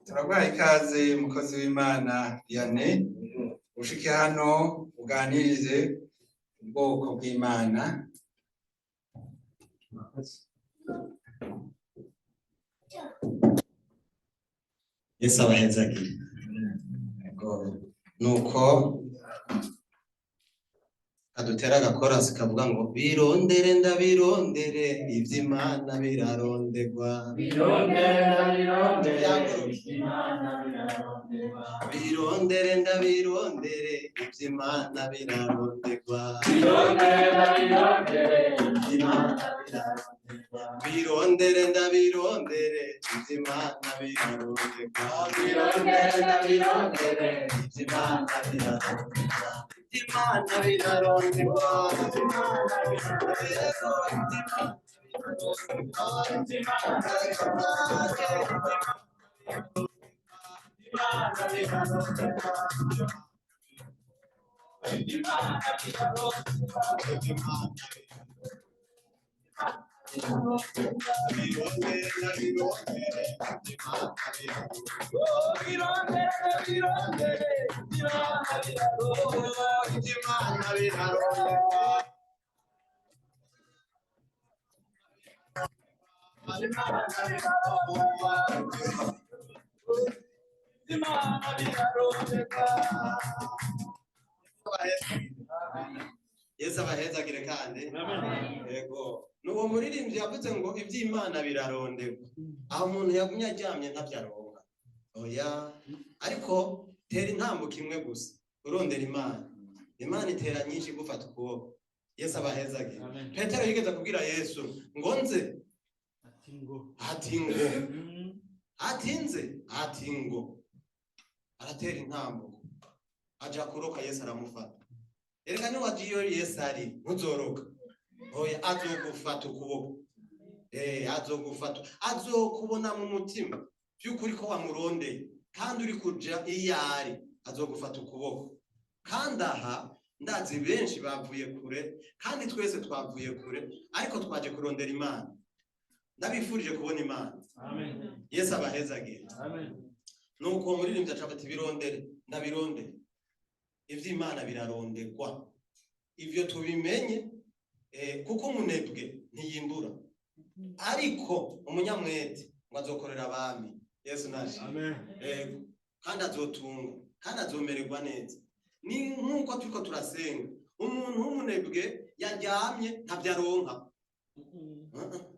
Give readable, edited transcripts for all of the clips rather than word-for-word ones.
Turaguhaye ikaze, mukozi w'Imana Vianney, ushike hano uganirize ubwoko bw'Imana. Murakoze. Yesu abahezagire. Yego. Nuko kadutera agakorasi kavuga ngo: "Birondere, ndabirondere, ivy'Imana birarondegwa." Birondere, ndabirondere, ivy'Imana birarondegwa. Birondere, ndabirondere, ivy'Imana birarondegwa. Birondere, ndabirondere, ivy'Imana birarondegwa. Birondere, ndabirondere, ivy'Imana birarondegwa. Birondere, ndabirondere, ivy'Imana birarondegwa. Ivy'Imana birarondegwa. Ivy'Imana birarondegwa. Ivy'Imana Ivy'Imana birarondegwa. Ivy'Imana birarondegwa. Ivy'Imana birondere, ndabirondere, ivy'Imana birarondegwa. Birondere, ndabirondere, ivy'Imana birarondegwa. Ivy'Imana birarondegwa. Ivy'Imana birarondegwa. Ivy'Imana birarondegwa. Yesu abahezagire kandi. Yego, nuwo muririmbyi yavuze ngo iby'Imana birarondegwa. Aho umuntu yagumye aryamye ntabyaronka, oya. Ariko tera intambuko imwe gusa urondera Imana, Imana itera nyinshi gufata ukuboko. Yesu abahezagire. Petero yigeze kubwira Yesu ngo nze. Ati ngo. Ati ngo. Atinze ati ngo aratera intambuko aja kuroka, Yesu aramufata. Erega niwaje iyo Yesu ari, ntuzoroka, oya. Azogufata ukuboko, azogufata, azokubona mu mutima by'ukuri ko wamurondeye kandi uri kuja iyo ari, azogufata ukuboko. Kandi aha ndazi benshi bavuye kure, kandi twese twavuye kure, ariko twaje kurondera Imana. Ndabifurije kubona Imana. Amen. Yesu abahezagire. Amen. Nuko uwo muririmbyi aca ati: "Birondere, ndabirondere, ivy'Imana birarondegwa." Ivyo tubimenye, kuko umunebwe ntiyimbura, ariko umunyamwete ngo azokorera abami. Yesu naje. Amen. Yego, kandi azotunga kandi azomererwa neza. Ni nk'uko turiko turasenga, umuntu w'umunebwe yaryamye ntabyo aronka,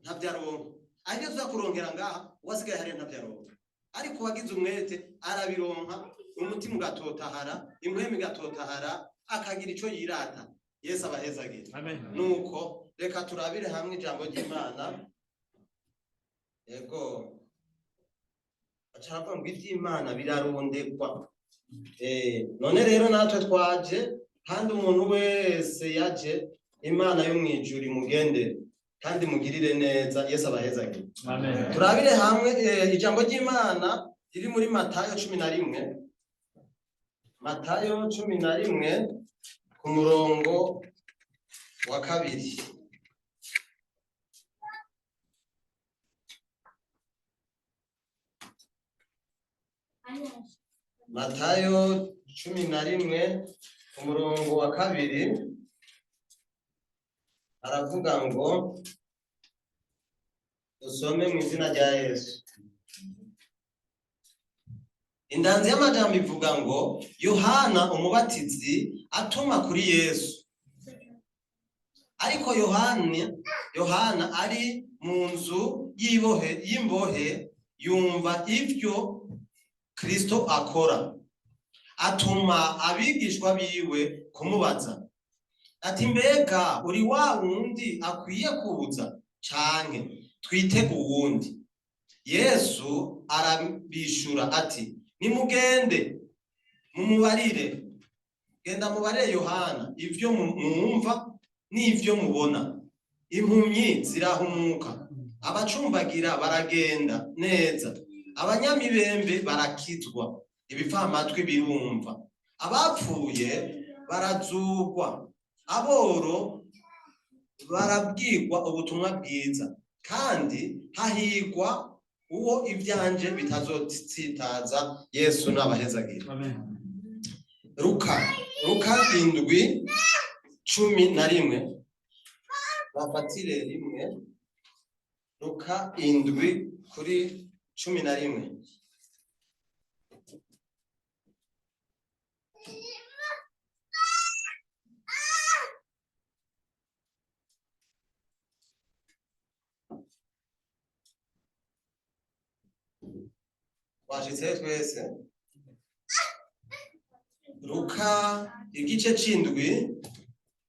ntabyo aronka. Ariko tuza kurongera ngaha, uwasigaye hariya ntabyo aronka, ariko uwagize umwete arabironka, umutima ugatotahara, impwemu igatotahara, akagira ico yirata. Yesu abahezagire. Amen. Nuko reka turabire hamwe ijambo ry'Imana. Yego, aca aravuga ngo ivy'Imana birarondegwa. None rero natwe twaje, kandi umuntu wese yaje, Imana yo mw'ijuru imugendere kandi mugirire neza. Yesu abahezagire. Amen. Turabire hamwe ijambo ry'Imana riri muri Matayo 11, Matayo 11 ku murongo wa 2. Matayo 11 ku murongo wa 2 aravuga ngo, dusome mu izina rya Yesu. Indanzi y'amajambo ivuga ngo: Yohana Umubatizi atuma kuri Yesu, ariko Yohana ari mu nzu y'imbohe, yumva ivyo Kristo akora, atuma abigishwa biwe kumubaza ati: "Mbega uri wa wundi akwiye kuza, canke twitege uwundi?" Yesu arabishura ati: "Nimugende mumubarire, genda mubarire Yohana ivyo mwumva n'ivyo mubona: impumyi zirahumuka, abacumbagira baragenda neza, abanyamibembe barakizwa, ibipfamatwi birumva, abapfuye barazurwa, aboro barabwirwa ubutumwa bwiza. Kandi hahigwa Uwo ivyanje bitazotsitaza, Yesu nabahezagira. Luka 7:11, bafatire rimwe. Luka 7:11. Twashitse twese. Luka igice c'indwi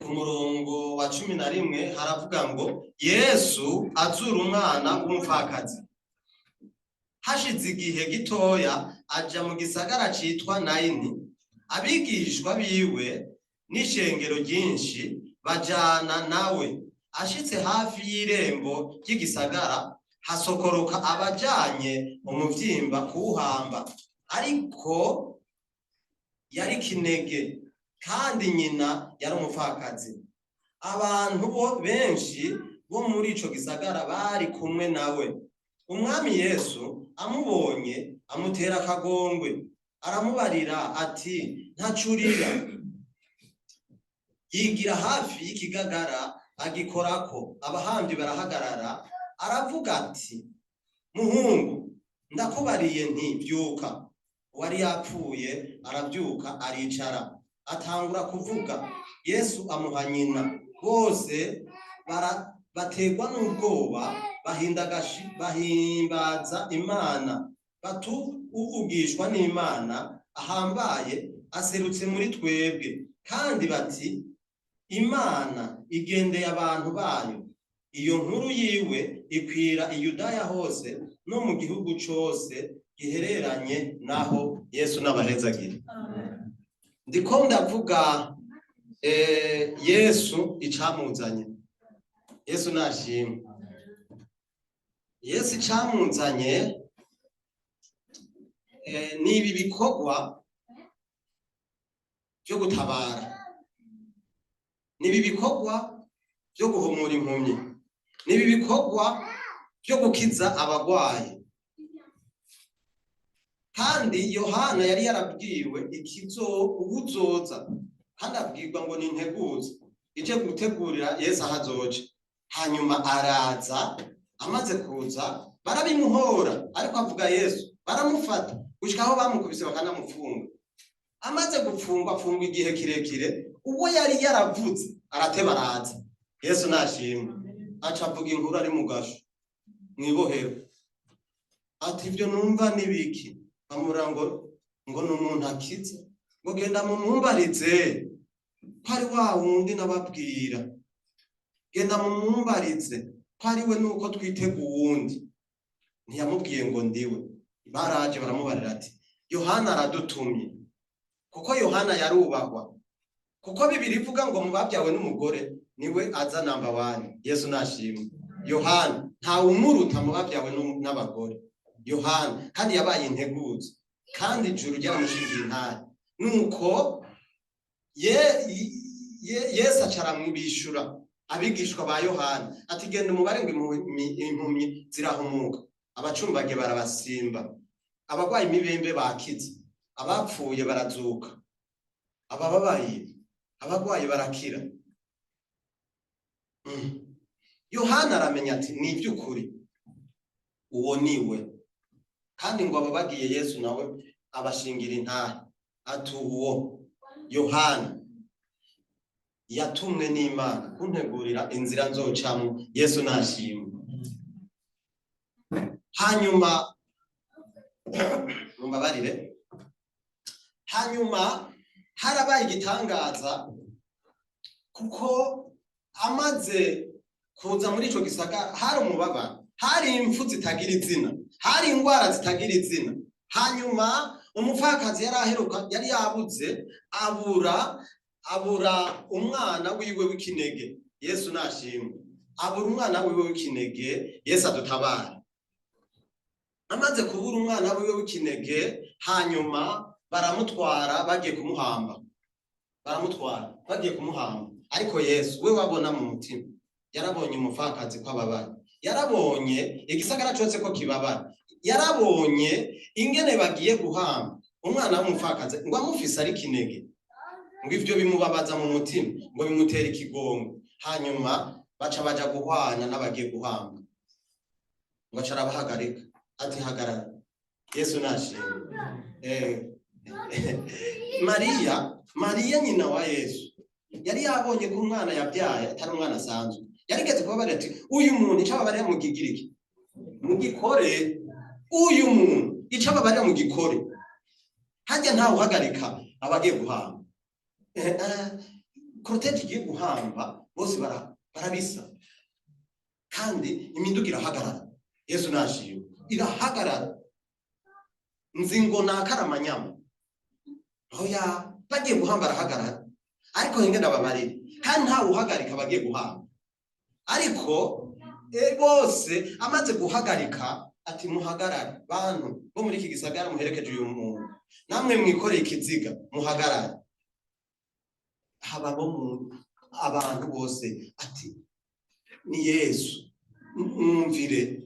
ku murongo wa 11 haravuga ngo: Yesu azura umwana w'umupfakazi. Hashize igihe gitoya aja mu gisagara citwa Nayini, abigishwa biwe n'ishengero ryinshi bajana nawe. Ashitse hafi y'irembo ry'igisagara, hasokoroka abajanye umuvyimba kuwuhamba, ariko yari kinege kandi nyina yari umupfakazi. Abantu bo benshi bo muri ico gisagara bari kumwe nawe. Umwami Yesu amubonye amutera akagongwe, aramubarira ati: "Ntacurira." Yigira hafi y'ikigagara, agikorako, abahamvyi barahagarara. Aravuga ati: "Muhungu, ndakubariye nti vyuka." Uwari yapfuye aravyuka, aricara, atangura kuvuga. Yesu amuha nyina. Bose baterwa n'ubwoba, bahimbaza Imana, batu: "Uvugishwa n'Imana ahambaye aserutse muri twebwe." Kandi bati: "Imana igendeye abantu bayo." Iyo nkuru yiwe ikwira i Yudaya hose no mu gihugu cose gihereranye naho. Yesu n'abahezagire. Ndiko ndavuga Yesu icamuzanye. Yesu nashimwe. Yesu icamuzanye ni ibi bikorwa byo gutabara, ni ibi bikorwa byo guhumura impumyi, ni ibi bikorwa byo gukiza abagwayi. Kandi Yohana yari yarabwiwe ikizo uwuzoza, kandi abwirwa ngo ni integuza ije gutegurira Yesu aho azoca. Hanyuma araza, amaze kuza barabimuhora, ariko avuga Yesu, baramufata gushika aho bamukubise bakanamufunga. Amaze gupfungwa, afungwa igihe kirekire, uwo yari yaravuze arateba araza. Yesu nashimwe. Aca avuga inkuru ari mu gasho mw'ibohero, ati: "Ibyo numva nibiki?" Bamubwira ngo ni umuntu akize, ngo: "Genda mumumbarize ko ari wa wundi nababwira, genda mumumbarize ko ari we, nuko twitega uwundi." Ntiyamubwiye ngo ndiwe. Baraje baramubarira ati: "Yohana aradutumye." Kuko Yohana yarubahwa, kuko Bibiri ivuga ngo mu babyawe n'umugore niwe aza number one. Yesu nashimwe. Yohana ntawumuruta mu babyawe n'abagore. Yohana kandi yabaye integuza, kandi ijuru ryaramushingiye intare. Nuko Yesu aca aramwibishura abigishwa ba Yohana ati: "Genda umubare ngo impumyi zirahumuka, abacumbage barabasimba, abarwaye imibembe bakize, abapfuye barazuka, abababaye, abarwayi barakira." Yohana aramenya ati: "Ni iby'ukuri, uwo ni we." Kandi ngo ababagiye Yesu nawe abashingira intahe, ati: "Uwo Yohana yatumwe n'Imana kuntegurira inzira nzocamwo." Yesu nashimwe. Hanyuma mumbabarire, hanyuma harabaye igitangaza, kuko amaze kuza muri ico gisagara hari umubabaro, hari impfu zitagira izina, hari ingwara zitagira izina. Hanyuma umupfakazi yari aheruka, yari yabuze, abura umwana wiwe w'ikinege. Yesu nashimwe. Abura umwana wiwe w'ikinege. Yesu adutabare. Amaze kubura umwana wiwe w'ikinege, hanyuma baramutwara bagiye kumuhamba, baramutwara bagiye kumuhamba. Ariko Yesu we wabona mu mutima, yarabonye umupfakazi ko ababaye, yarabonye igisagara cose ko kibabara. Yarabonye ingene bagiye guhamba umwana w'umupfakazi ngo amufise ari kinege, ngo ivyo bimubabaza mu mutima, ngo bimutera ikigongo. Hanyuma baca baja guhwana n'abagiye guhamba, ngo aca arabahagarika ati hagarara, Yesu nashimwe. Mariya nyina wa Yesu yari yabonye ko umwana yabyaye atari umwana asanzwe. Yarigeze kubabarira ati uyu muntu ico ababarira mu gigiriki mugikore, uyu muntu ico ababarira mu gikore. Harya ntawe uhagarika abagiye guhamba. Cortège igiye guhamba bose barabisa, kandi imiduga irahagarara. Yesu nashimwe, irahagarara. Nzi ngo nakaramanyama oya, bagiye guhamba arahagarara, ariko hinge ndababarire, kandi ntawe uhagarika abagiye guhamba. Ariko bose amaze guhagarika ati muhagarare bantu bo muri iki gisagara muherekeje uyu muntu, namwe mwikoreye ikiziga muhagarare. Habamo mu abantu bose ati ni Yesu, mwumvire,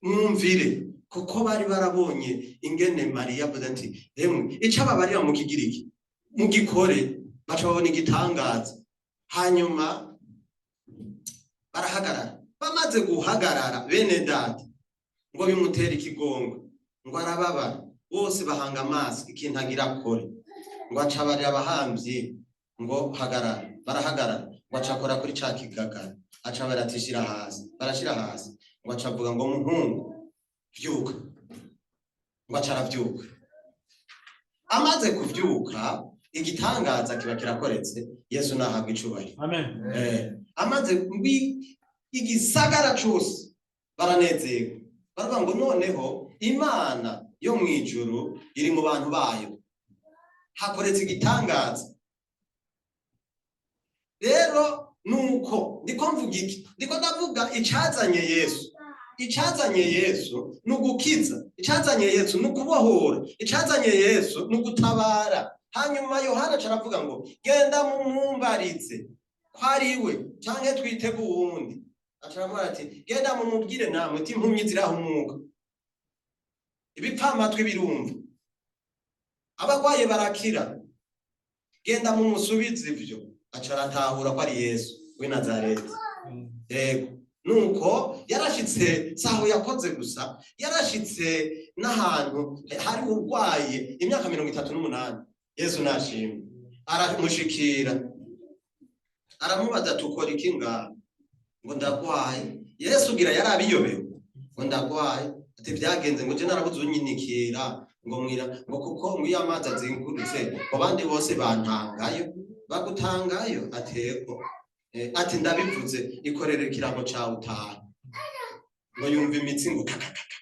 mwumvire, kuko bari barabonye ingene Mariya avuze ati emwe ico ababarira mu kigiriki mugikore, baca babona igitangaza. Hanyuma barahagarara. Bamaze guhagarara bene data ngo bimutera ikigongo, ngo arababara, bose bahanga amaso ikintu agira akore, ngo aca abarira abahamvyi ngo hagarara, barahagarara, ngo aca akora kuri ca kigagara, aca abarira ati shira hasi, barashira hasi, ngo aca avuga ngo muhungu vyuka, ngo aca aravyuka. Amaze kuvyuka igitangaza kiba kirakoretse. Yesu nahabwa icubahiro. Amen. Amaze igisagara cose baranezerwa, baravuga ngo noneho Imana yo mw'ijuru iri mu bantu bayo, hakoretse igitangaza. Rero nuko ndiko mvuga iki? Ndiko ndavuga icazanye Yesu. Icazanye Yesu ni ugukiza, icazanye Yesu ni ukubohora, icazanye Yesu ni ugutabara. Hanyuma Yohana aca aravuga ngo genda mumumbarize ko ari we canke twitege uwundi. Aca aravuga ati genda mumubwire namwe ati impumyi zirahumuka, ibipfamatwi birumva, abagwaye barakira, genda mumusubize ivyo. Aca aratahura ko ari Yesu w'i Nazareti. Yego, nuko yarashitse, saho yakoze gusa, yarashitse n'ahantu hari urwaye imyaka 38. Yesu nashimwe. Aramushikira aramubaza tukora iki ngaha? Ngo ndagwaye. Yesu ugira yarabiyobewe, ngo ndagwaye, ati byagenze ngo je narabuze unyinikira, ngo mwira ngo kuko ngo iyo amazi azingurutse ngo abandi bose bantangayo, bagutangayo. Atego ati ndabivuze, ikorere ikirango cawe utahe. Ngo yumva imitsi ngo kakakaka.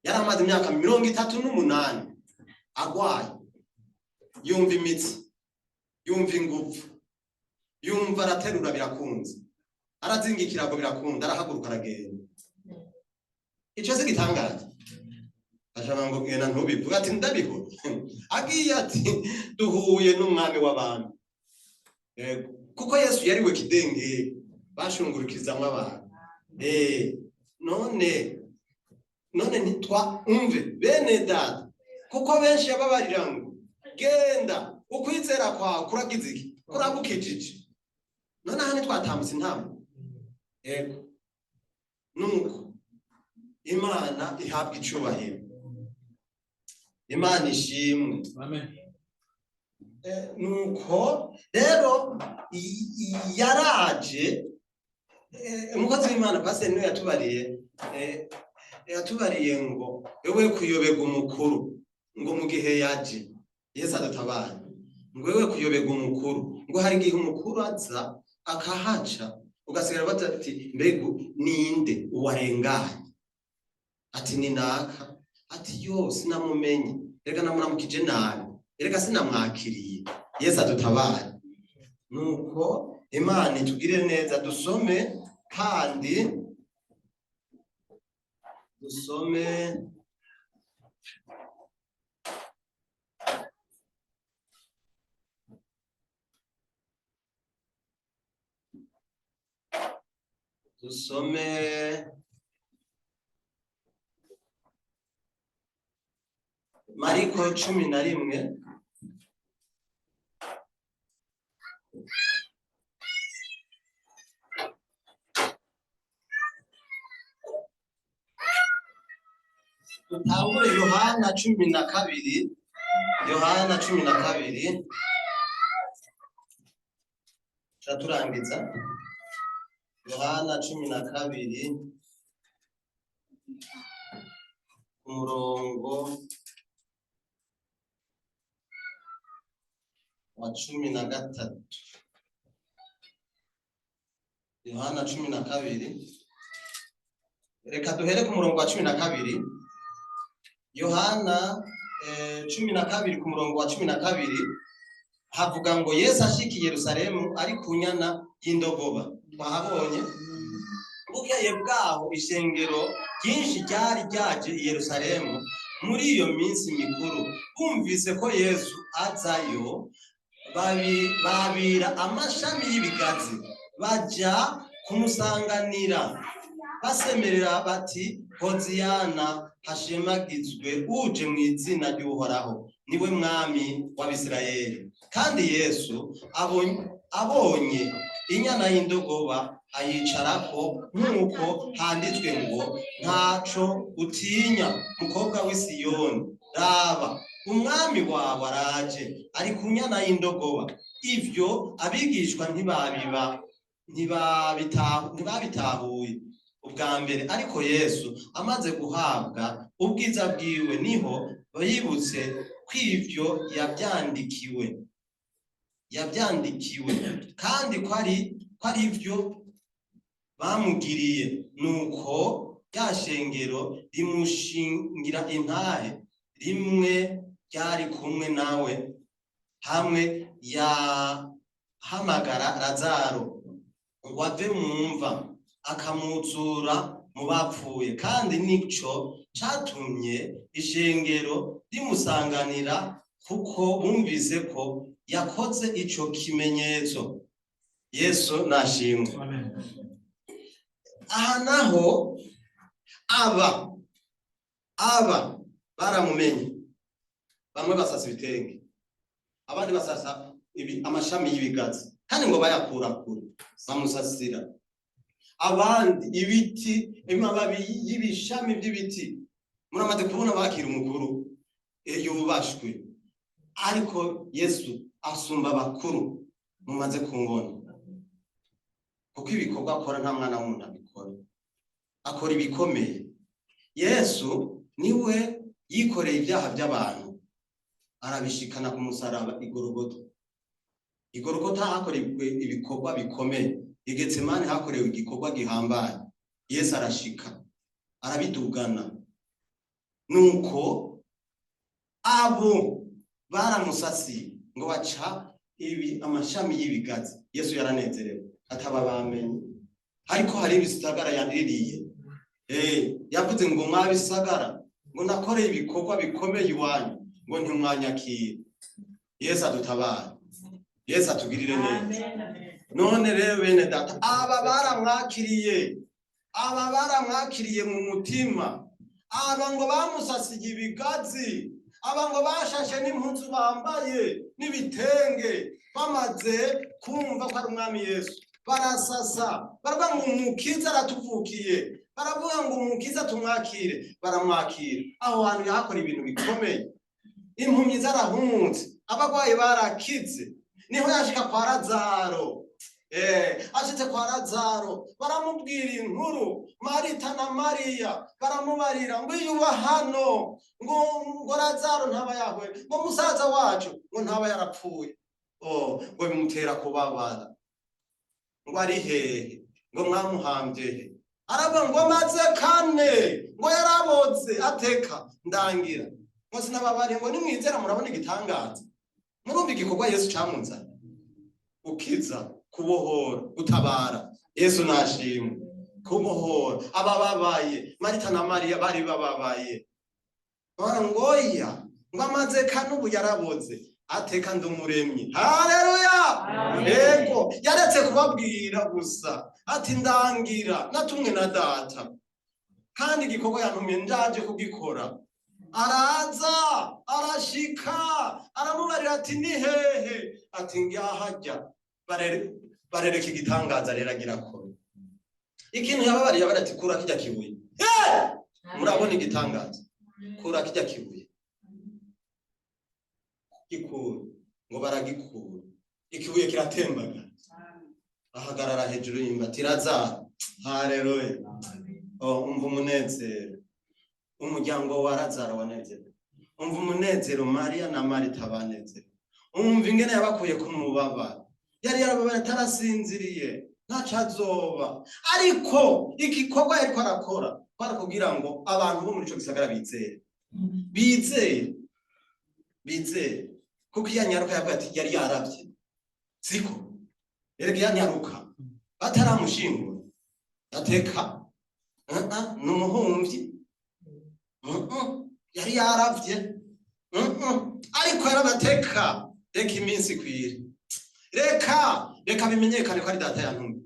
Yari amaze imyaka 38 agwaye, yumva imitsi, yumva ingufu, yumva araterura birakunze, arazinga ikirago birakunda, arahaguruka aragenda. Ico si gitangaje? Ashaka ngo genda ntubivuge, ati ndabikora. Agiye ati duhuye n'umwami w'abantu. Yego, kuko Yesu yari we kidengeri bashungurukirizamwo abantu. None ntitwa umve bene data, kuko benshi yababarira ngo genda ukwizera kwawe kuragize iki, kuragukijije. None aha ntitwatambutse intambwe. Yego, nuko Imana ihabwa icubahiro, Imana ishimwe. Amen. Nuko rero yaraje, umukozi w'Imana pasiteri niwe yatubariye ngo ewe kuyoberwa umukuru, ngo mu gihe yaje Yesu adutabare, ngo ewe kuyoberwa umukuru, ngo hari igihe umukuru aza akahaca ugasigara baza ati mbega ninde uwarenganye? Ati ni naka. Ati yo sinamumenye, erega namuramukije nabi, erega sinamwakiriye. Yesu adutabare. Nuko Imana itugirire neza. Dusome kandi dusome Mariko 11. Dutangure Yohana 12, Yohana 12, turaturangiza. Yohana 12 ku murongo wa 13. Yohana 12, reka duhere ku murongo wa 12. Yohana 12 ku murongo wa 12 havuga ngo Yesu ashika i Yerusalemu ari ku nyana y'indogoba. Twahabonye bukeye bwaho ishengero ryinshi ryari ryaje i Yerusalemu muri iyo minsi mikuru, bumvise ko Yesu azayo, babira amashami y'ibigazi baja kumusanganira, basemerera bati: "Hoziyana, hashemagizwe uje mu izina ry'Uhoraho, niwe mwami w'Abisirayeli." Kandi Yesu abonye inyana y'indogoba ayicarako, nk'uko handitswe ngo: "Ntaco utinya, mukobwa w'i Siyoni, raba umwami wawe araje ari ku nyana y'indogoba." Ivyo abigishwa ntibabitahuye ubwa mbere, ariko Yesu amaze guhabwa ubwiza bwiwe niho bibutse ko ivyo yabyandikiwe kandi ko ari ivyo bamugiriye. Nuko rya shengero rimushingira intahe, rimwe ryari kumwe nawe hamwe yahamagara Lazaro ngo ave mu mva akamuzura mu bapfuye. Kandi nico catumye ishengero rimusanganira, kuko bumvise ko yakoze ico kimenyetso. Yesu nashimwe. Aha naho aba baramumenye. Bamwe basasa ibitenge, abandi basasa amashami y'ibigazi, kandi ngo bayakura kure bamusasira, abandi ibiti, amababi y'ibishami by'ibiti. Muramaze kubona bakira umukuru yubashwe, ariko Yesu asumba abakuru. Mumaze kumubona, kuko ibikorwa akora nta mwana w'umuntu abikora, akora ibikomeye. Yesu niwe yikoreye ibyaha by'abantu arabishikana ku musaraba igorogota. Igorogota hakorewe ibikorwa bikomeye, Igetsemane hakorewe igikorwa gihambaye. Yesu arashika arabidugana. Nuko abo baramusasiye ngo baca amashami y'ibigazi. Yesu yaranezerewe ataba bamenye, ariko hari ibisagara yaririye. Yavuze ngo: "Mwabisagara," ngo, "nakoreye ibikorwa bikomeye iwanyu," ngo, "ntimwanyakira." Yesu adutabare, Yesu atugirire neza. None rero bene data, aba baramwakiriye, aba baramwakiriye mu mutima. Aba ngo bamusasiye ibigazi, aba ngo bashashe n'impuzu bambaye n'ibitenge, bamaze kumva ko ari umwami Yesu barasasa, baravuga ngo: "Umukiza aratuvukiye." Baravuga ngo: "Umukiza tumwakire." Baramwakira. Aho hantu yahakora ibintu bikomeye, impumyi zarahumutse, abarwayi barakize. Niho yashika kwa Lazaro. Ashitse kwa Lazaro baramubwira inkuru. Marita na Mariya baramubarira ngo: "Iyo uba hano," ngo "Lazaro ntaba yahwe," ngo "musaza wacu," ngo "ntaba yarapfuye." Oh, ngo bimutera kubabara. Ngo: "Ari hehe?" Ngo: "Mwamuhambye he?" Aravuga ngo: "Maze kane," ngo "yaraboze." Ateka ndangira ngo sinababariye ngo nimwizera murabona igitangaza. Murumva igikorwa Yesu camuzanye: ukiza, kubohora, gutabara. Yesu nashimwe. Kubohora abababaye. Marita na Mariya bari bababaye. Bara ngoya ngo amaze kane, ubu yaraboze. Ateka ndumuremyi. Haleluya! Ego, yaretse kubabwira gusa, ati: "Ndangira natumwe na data, kandi igikorwa yantumye ndaje kugikora." Araza arashika, aramubarira ati ni hehe? Ati ngahajya. Barereka igitangaza rero agira kora ikintu yababariye, bari ati kura kijya kibuye. Murabona igitangaza, kura kijya kibuye, gikura. Ngo baragikura, ikibuye kiratembaga, ahagarara hejuru y'imva ati Lazaro. Haleluya! Oh, umva umunezero umuryango wa Lazaro wanezerewe, umva umunezero Mariya na Marita banezerewe, umva ingene yabakuye ku mubabaro. Yari yarababaye, atarasinziriye, ntaco azoba. Ariko igikorwa yariko arakora kwari kugira ngo abantu bo muri ico gisagara bizere, bizere, bizere, kuko iyo anyaruka yavuga ati yari yaravye, siko? Erega iyo anyaruka bataramushingura ateka ni umuhumvyi. Yari yaravye. Ariko yarabateka, reka iminsi ikwire, reka bimenyekane ko ari Data yantumye,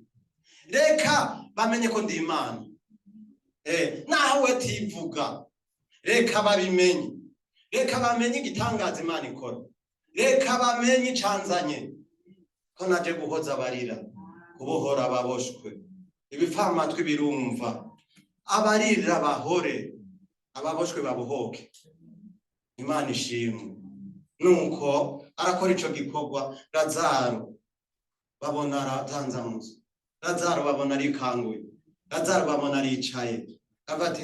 reka bamenye ko ndi Imana. Naho we tivuga, reka babimenye, reka bamenye igitangaza Imana ikora, reka bamenye icanzanye, ko naje guhoza abarira, kubohora ababoshwe, ibipfamatwi birumva, abarira bahore, ababoshwe babohoke. Imana ishimwe. Nuko arakora ico gikorwa, Lazaro babona aratanzamutse, Lazaro babona arikanguye, Lazaro babona aricaye. Avuga ati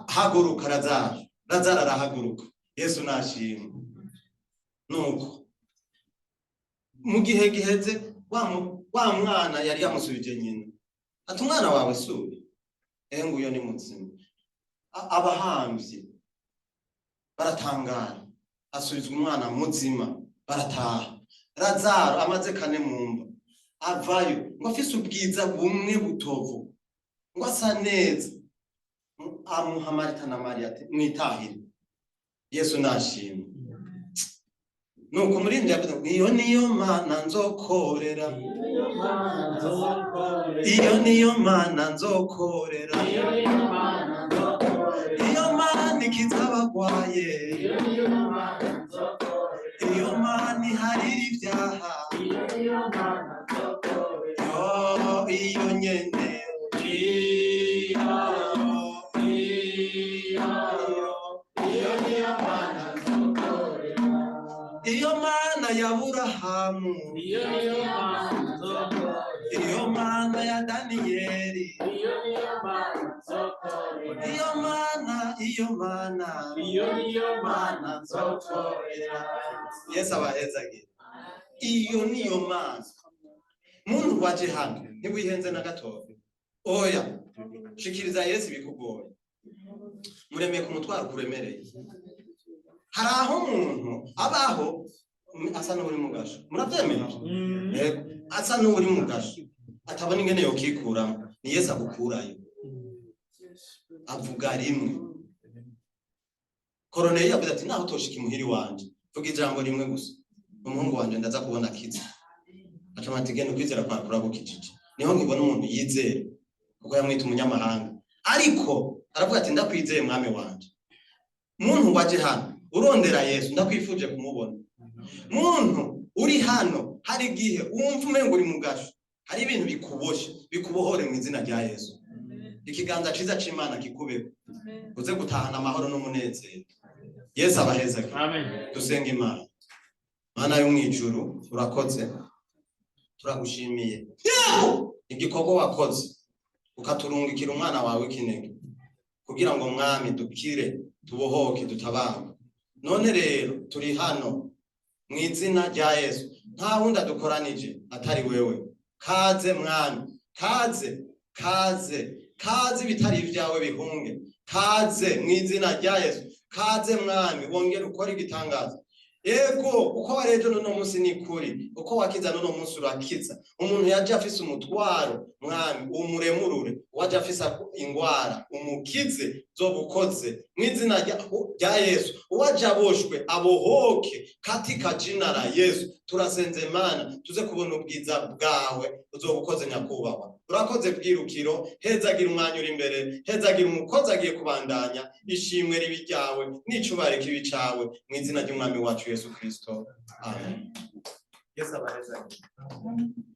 haguruka Lazaro. Lazaro arahaguruka. Yesu nashimwe. Nuko mu gihe giheze wa mwana yari yamusubije nyina ati umwana wawe suri nguyo ni muzima. Abahamvyi baratangara, asubizwa umwana muzima, barataha. Lazaro amaze kane mumva avayo ngo afise ubwiza bumwe butovu, ngo asa neza, amuha Marita na Mariya ati mwitahire. Yesu nashimwe. Nuko umurindi yavuze ngo iyo niyo Mana nzokorera, iyo niyo Mana nzokorera, iyo Mana ikiza abagwaye, iyo Mana iharira ibyaha, yo iyo nyene, iyo iyo niyo Mana nzokorera, iyo Mana ya Burahamu, iyo Mana ya Daniyeli, iyo Mana, iyo Mana, Iyo niyo Mana nzokorera. Yesu abahezagire. Iyo niyo Mana. Muntu waje hano, ntiwihenze na gatoya. Oya, shikiriza Yesu ibikugoye, muremeye ku mutwaro kuremereye. Hari aho umuntu abaho asa n'uri mu gasho, murabyemera? Yego, asa n'uri mu gasho, atabona ingene yokikuramo. Ni Yesu agukurayo, avuga rimwe. Koroneli yavuze ati naho utoshika imuhiri wanje, vuga ijambo rimwe gusa, umuhungu wanje ndaza kubona akize. Aca ati genda, ukwizera kwawe kuragukijije. Niho nkibona umuntu yizera, kuko yamwita umunyamahanga, ariko aravuga ati ndakwizeye mwami wanje. Muntu waje hano urondera Yesu, ndakwifuje kumubona. Muntu uri hano, hari igihe wumva umengo uri mu gasho, hari ibintu bikuboshe, bikubohore mu izina rya Yesu. Ikiganza ciza c'Imana kikubeho, uze gutahana amahoro n'umunezero. Yesu abahezage. Amen. Dusenga Imana. Mana yo mw'ijuru, urakoze, turagushimiye igikorwa wakoze ukaturungikira umwana wawe w'ikinege kugira ngo mwami dukire, tubohoke, dutabarwe. None rero turi hano mu izina rya Yesu, nta wundi adukoranije atari wewe. Kaze mwami, kaze, kaze, kaze, ibitari ibyawe bihunge. Kaze mu izina rya Yesu, kaze mwami, wongere ukore igitangaza. Ego, uko warejo n'uno munsi ni kuri, uko wakiza n'uno munsi urakiza. Umuntu yaje afise umutwaro, mwami umuremurure, uwaje afise ingwara umukize. Uzoba ukoze mu izina rya Yesu. Uwaje aboshwe abohoke katika jina la Yesu. Turasenze Mana, tuze kubona ubwiza bwawe. Uzoba ukoze, nyakubahwa. Urakoze bwirukiro. Hezagira umwanya uri imbere, hezagira umukozi agiye kubandanya. Ishimwe ribi ryawe n'icubahiro kibi cawe, mu izina ry'umwami wacu Yesu Kristo, amen. Yesu abahezagire.